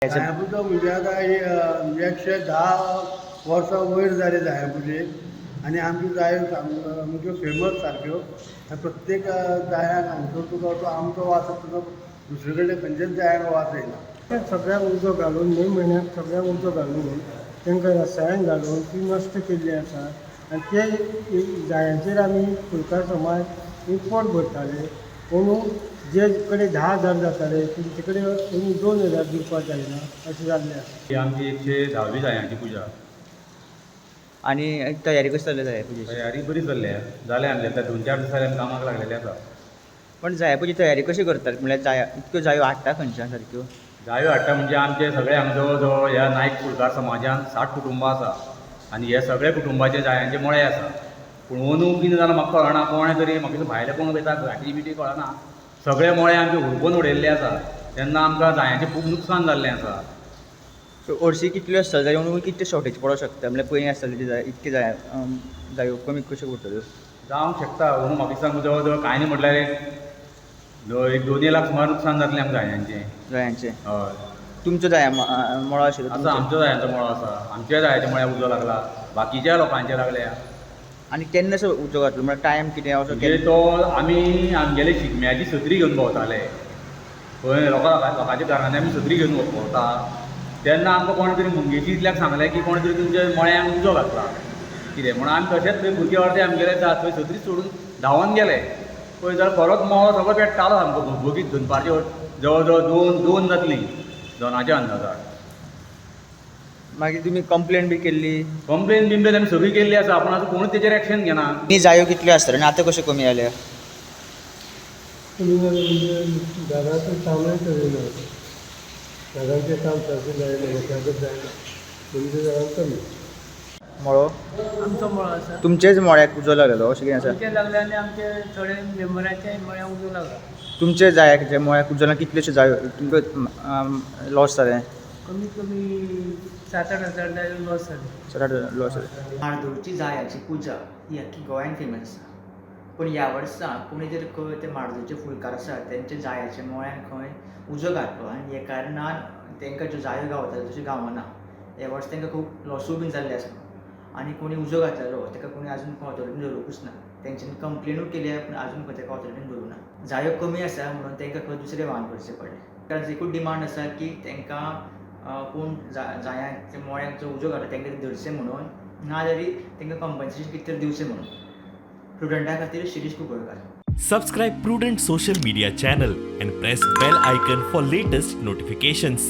जायां म्हणजे आतां 110 वर्सां वयर जाली जायां पुजेक आनी आमच्यो जायो सामक्यो फेमस सारक्यो. आनी प्रत्येक जायांक हांगसर तुका तो आमचो वास तुका दुसरे कडेन खंयच्याच जायांक वास येना. सगळ्याक उजो घालून, मे म्हयन्याक सगळ्याक उजो घालून, तांकां रसायन घालून ती नश्ट केल्ली आसा. आनी ते जायांचेर आमी फुलकार समाज ही पोट भरताले. म्हणून जे कडेन 10,000 जाताले, तेंचे कडेन अंदू 2000 दिवपाक जायना अशें जाल्लें आसा. ही आमची 110वी जायांची पुजा. आनी तयारी कशी चल्ल्या जाया पुजेची? तयारी बरी चल्ल्या. जालें आमचें, आतां 2-4 दीस जाले आमी कामाक लागलेले आसा. पण जाया पुजेची तयारी कशी करतात? म्हणल्यार जाया, इतक्यो जायो हाडटा खंयच्यान सारक्यो? जायो हाडटा म्हणजे आमचे सगळे हांगा जवळ जवळ ह्या नायक फुलकार समाजान 60 कुटुंबां आसा आनी हे सगळे कुटुंबाचे जायांचे मळे आसा. पूण अंदू कितें जालां म्हाका कळना. कोणें तरी, म्हाका दिसता भायले कोण वयता घाटी बिटी, कळना. सगळे मळे आमचे हुलपोवन उडयल्ले आसा. तेन्ना आमकां जायांचें खूब नुकसान जाल्लें आसा. सो हरशीं कितल्यो आसतल्यो जायो, अंदू कितले शॉर्टेज पडोंक शकता? म्हणल्यार पयलीं आसतल्यो त्यो जाय इतके जाय जायो कमी कश्यो पडटल्यो? जावंक शकता. अंदू म्हाका दिसता जवळ जवळ कांय न्ही म्हटल्यार एक 2 लाख सुमार नुकसान जातलें आमकां जायांचें. जायांचें? हय. तुमचो जाया मळो आशिल्लो आसा. तुमचो? आमच्या जायांचो मळो आसा. आमच्या जायाच्या मळ्याक उजो लागला, बाकीच्या लोकांचे लागल्या. आनी केन्ना असो उजो घातलो? म्हळ्यार टायम कितें असो? म्हणजे तो आमी आमगेले शिगम्याची सत्री घेवन भोंवताले. खंय लोकां लोकांच्या घरांनी आमी सत्री घेवन भोंवता तेन्ना आमकां कोणे तरी मंगेशींतल्याक सांगलें की कोणे तरी तुमच्या मळ्यांक उजो घातला कितें म्हणून. आमी तशेंच थंय भुरगे अर्दे आमगेले आसा थंय सत्री सोडून धांवन गेले. पळय जाल्यार खरोच मळो सगळो पेट्टालो सामको भगभगीत. दनपारचे जवळ जवळ 2 जातलीं, 2च्या अंदाजार. मागीर तुमी कंप्लेन बी केल्ली? कंप्लेन बिम्प्लेन आमी सगळी केल्ली आसा, पूण आतां कोणूच तेजेर एक्शन घेना. ती जायो कितल्यो आसतल्यो आनी आतां कश्यो कमी जाल्या? कमी जालें म्हणजे घरांत कामय चलना, घरांचें काम सारकें जायना, मशागत जायना, म्हणजे घरांत कमी. मळो? आमचो मळो आसा. तुमचेच मळ्याक उजो लागलेलो अशें कितें आसा? आमचे लागले आनी आमचे थोडे मेंबराचे मळ्याक उजो लागला. तुमचे जायाक जे मळ्याक उजो लागलो, कितल्योश्यो जायो तुमकां लॉस जालें? कमीत कमी 7-8 हजार लॉस जाले. 7-8 लॉस जालें. म्हार्दोळची जायाची पुजा ही आख्खी गोंयान फेमस आसा. पूण ह्या वर्सा कोणी तरी खंय ते म्हार्दोळचे फुलकार आसा तेंच्या जायाच्या मळ्यान खंय उजो घातलो आनी हे कारणान तांकां ज्यो जायो गावताल्यो तश्यो गावना. हे वर्स तांकां खूब लॉसूय बीन जाल्ले आसा. आनी कोणी उजो घातलेलो ताका कोणी आजून ऑथॉरिटीन धरुंकूच ना. तेंच्यांनी कंप्लेनूय केल्या, पूण आजून खंय ताका ऑथॉरिटीन धरूंक ना. जायो कमी आसा म्हणून तांकां खंय दुसरें वाहन करचें पडलें. कारण एकूच डिमांड आसा की तांकां कोण जायांक मळ्याक जो उजो घातला तांकां धरचें म्हणून, ना जाल्यार तांकां कंपन्सेशन कितें तरी दिवचें म्हणून. प्रुडंटा खातीर Shirish Kunkalkar. Subscribe Prudent Social Media channel and press bell icon for latest notifications.